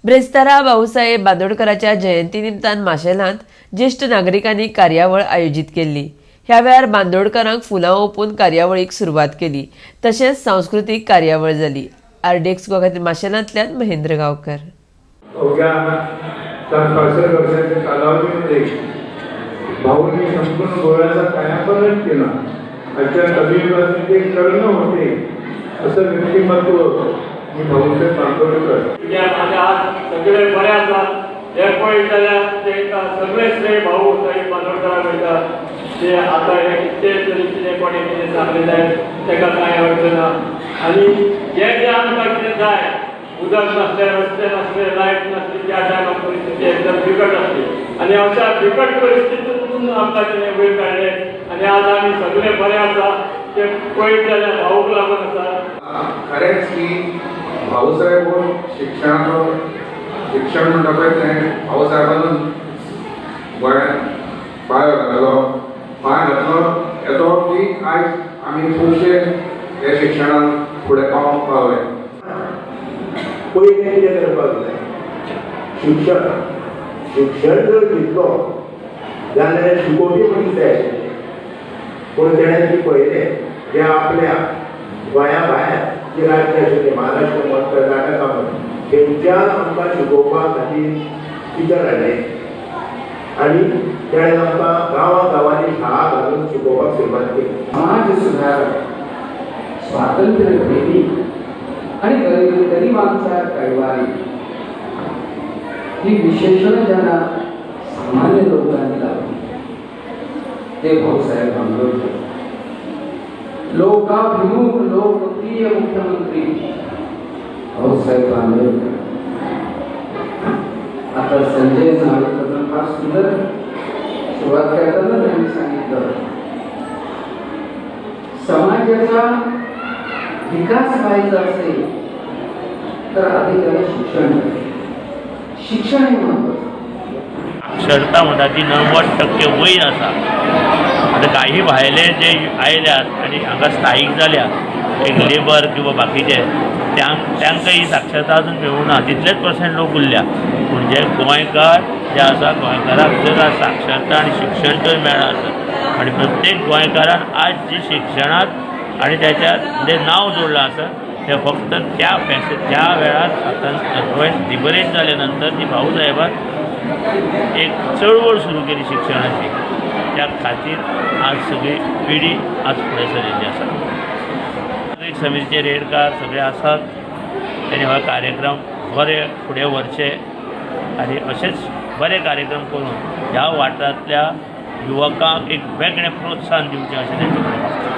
ब्रेस्तारा भाऊसाहेब बांदोडकराच्या जयंती निमतान माशेलांत ज्येश्ठ नागरिकांनी कार्यावळ आयोजीत केल्ली. ह्या वेळार बांदोडकरांक फुलां ओंपून कार्यावळीक सुरवात केली. तशेंच सांस्कृतीक कार्यावळ जाली. आरडीएक्स गोवा खातीर माशेलांतल्यान महेंद्र गांवकर. अवघ्या 4-5 वर्षाच्या कालावधीमध्ये भाऊंनी संपूर्ण गोव्याचा कायापालट केला. आजच्या कलियुगाचे ते कर्ण होते असं व्यक्तिमत्व मी भाऊसाहेब बांदोडकर. माझ्या आज सगळे बरे आसात हे पळयत जाल्यार तांकां सगळे श्रेय भाऊसाहेब बांदोडकराक वयता. ते आतां हे कितले तरी कितें कोणें कितें सांगलें जायत ताका कांय अर्थ ना. आनी जें जें आमकां कितें जाय, उदक नासलें, रस्ते नासले, लायट नासली, त्या टायमार परिस्थिती एकदम बिकट आसली आनी अशा बिकट परिस्थितीतून आमकां तेणें वयर काडलें आनी आज आमी सगळे बरे आसा ते पळयत जाल्यार भाऊक लागून आसा. खरेंच की भाऊसाहेब हो शिक्षणाचो शिक्षण म्हणटा पळय तें भाऊसाहेबानूच गोंयांत पांय घातलो पांय घातलो येतो की आयज आमी खुबशे हे शिक्षणान फुडें पावोवंक पावले. पयलें कितें करपाक जाय, शिक्षण. शिक्षण जर घेतलो जाल्यार शिकोवपी मनीस जाय आशिल्ले, पूण तेणें ती पळयलें जें आपल्या गोंया भायर जी राज्य आशिल्लीं, महाराष्ट्र म्हण, कर्नाटका म्हण, थंयच्यान आमकां शिकोवपा खातीर टिचर हाडले आनी तेणें आमकां गांवां गांवांनी शाळा घालून शिकोवपाक सुरवात केली. समाज सुधारक, स्वातंत्र्य प्रेमी आणि गरिबांचा कैवारी ही विशेषण ज्यांना सामान्य लोकांनी लावली ते भाऊसाहेब बांदोडकर. लोकाभिमुख लोकप्रिय मुख्यमंत्री भाऊसाहेब बांदोडकर. आता संजय नावेकर फार सुंदर सुरुवात करताना त्यांनी सांगितलं, समाजाचा विकास व्हायचा असेल तर आधी त्याला शिक्षण पाहिजे. शिक्षण हे महत्वाचं. साक्षरता म्हणटा ती 90% वयर आसा. आतां काही भायले जे आयल्यात आनी हांगा स्थायीक जाल्या, एक लेबर किंवा बाकीचे, तांकां ही साक्षरता अजून मेळूंक ना, तितलेच पर्संट लोक उरल्या. पूण जे गोंयकार जे आसा, गोंयकाराक जर आज साक्षरता आनी शिक्षण जर मेळ्ळां आसत आनी प्रत्येक गोंयकारान आज जी शिक्षणांत आनी त्याच्या जें नांव जोडलां आसत तें फक्त त्या त्या वेळार स्वातंत्र्य गोंय लिबरेट जाले नंतर ती भाऊसाहेबान एक चळवळ सुरू केली शिक्षणाची. त्या खातीर आज सगळी पिढी आज फुडें सरिल्ली आसा. नागरीक समितीचे रेडकार सगळे आसात, तेणी हो कार्यक्रम बरे फुडें व्हरचे आनी अशेच बरे कार्यक्रम करून ह्या वाठारांतल्या युवकांक एक वेगळें प्रोत्साहन दिवचें अशें तेंचे कडेन मागता.